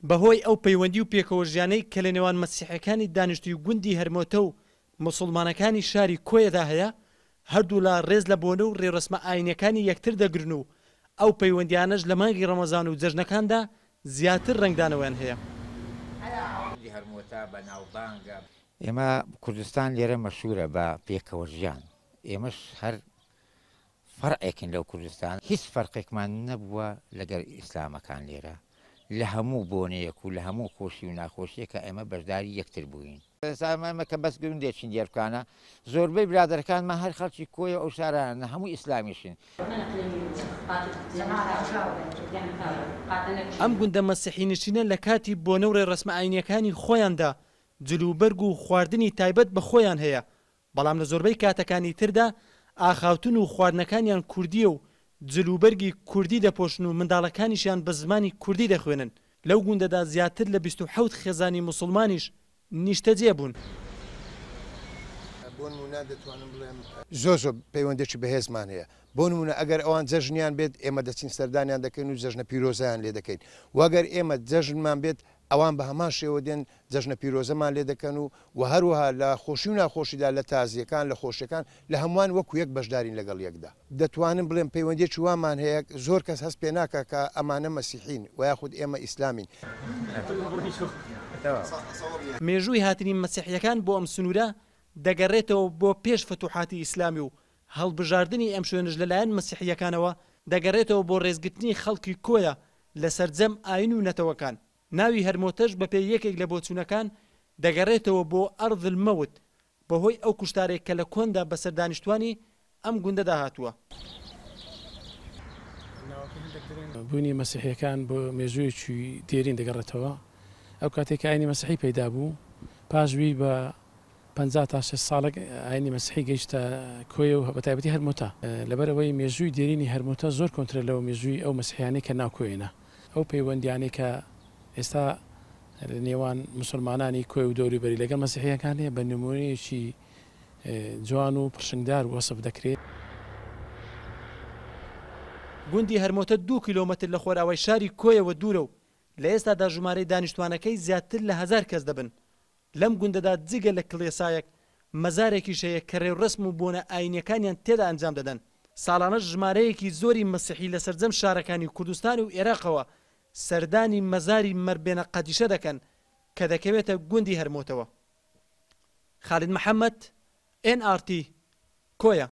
بەهۆی ئەو پەیوەندی و پێکەوەژیانەی کە لە نێوان مەسیحیەکانی دانیشتووی گوندی هەرمۆتە و موسوڵمانەکانی شاری کۆیەدا هەیە، هەردوولا ڕێز لە بۆنە و ڕێوڕەسمە ئاینیەکانی یەکتر دەگرن و ئەو پەیوەندیانەش لە مانگی ڕەمەزان و جەژنەکاندا زیاتر ڕەنگدانەوەیان هەیە. ئێمە کوردستان لێرە مەشهورە بە پێکەوە ژیان، ئێمەش هەر فەرعێکین لەو کوردستان، هیچ فەرقێکمان نەبووە لەگەر ئیسلامەکان لێرە، لە هەموو بۆنەیەک و لە هەموو خۆشی و ناخۆشیەکا ئێمە بەشداری یەکتر بووین. ئێستا ئێمە کە بەس گوندێکین دێرکانە، زۆربەی برادەرەکانمان هەر خەڵکی کۆیە و ئەو شارانەن، هەموو ئیسلامیشن. ئەم گوندە مەسیحی نشینە لە کاتی بۆنە و ڕێڕەسمە ئاینییەکانی خۆیاندا جلوبەرگ و خواردنی تایبەت بە خۆیان هەیە، بەڵام لە زۆربەی کاتەکانی تردا ئاخاوتن و خواردنەکانیان کوردییە و جلوبەرگی کوردی دەپۆشن و منداڵەکانیشیان بە زمانی کوردی دەخوێنن. لەو گوندەدا زیاتر لە 27 خێزانی موسڵمانیش نیشتەجێ بوون. بۆ نموونە دەتوانم بڵێم زۆر زۆر پەیوەندێکی بەهێزمان هەیە، بۆ نموونە ئەگەر ئەوان جەژنیان بێت ئێمە دەچین سەردانیان دەکەین و جەژنە پیرۆزەیان لێ دەکەین و ئەگەر ئێمە جەژنمان بێت ئەوان بە هەمان شێوە دێن جەژنە پیرۆزەمان لێ دەکەن و و هەروەها لە خۆشی و ناخۆشیدا لە تازیەکان لە خۆشیەکان لە هەمووان وەکو یەک بەشدارین لەگەڵ یەکدا. دەتوانم بڵێم پەیوەندیەکی وامان هەیە زۆر کەس هەست پێ ناکا کە ئەمانە مەسیحین و یاخود ئێمە ئیسلامین. مێژووی هاتنی مەسیحیەکان بۆ ئەم سنوورە دەگەڕێتەوە بۆ پێش فتوحاتی ئیسلامی و هەڵبژاردنی ئەم شوێنەش لەلایەن مەسیحییەکانەوە دەگەڕێتەوە بۆ ڕێزگرتنی خەڵکی کۆیە لە سەرجەم ئاین و نەتەوەکان. ناوی هەرمۆتەش بەپێی یەکێک لە بۆچوونەکان دەگەڕێتەوە بۆ ئەرض الموت بەهۆی ئەو کوشتارەی کە لە کۆندا بەسەر دانیشتوانی ئەم گوندەدا هاتووە. بوونی مەسیحییەکان بۆ مێژوویەکی دێرین دەگەڕێتەوە. ئەو کاتەی کە ئاینی مەسیحی پەیدا بوو، پاش وی بە 50 تا 60 ساڵێک ئاینی مەسیحی گەیشتە کۆیە و بەتایبەتی هەرمۆتە. لەبەرئەوەی مێژووی دێرینی هەرمۆتە زۆر کۆنترە لەو مێژووی ئەو مەسیحیانەی کە ناو کۆیەنە. ئەو پەیوەندیانەی کە ئێستا لە نێوان موسڵمانانی کۆیە و دەوروبەری لەگەڵ مەسیحییەکان هەیە بە نموونەیەکی جوان و پڕشنگدار وەسف دەکرێت. گوندی هەرمۆتە دوو کیلۆمەتر لە خۆرئاوای شاری کۆیەوە دوورە و لە ئێستادا ژمارەی دانیشتوانەکەی زیاتر لە هەزار کەس دەبن. لەم گوندەدا جگە لە کڵێسایەک، مەزارێکیش هەیە کە رێوڕەسم و بۆنە ئایینییەکانیان تێدا ئەنجام دەدەن. ساڵانەش ژمارەیەکی زۆری مەسیحی لە سەرجەم شارەکانی کوردستان و ئێراقەوە سەردانی مەزاری مەربێنە قەدیشە دەکەن کە دەکەوێتە گوندی هەرمۆتەوە. خالید محەمەد، ئێن ئاڕ تی، کۆیە.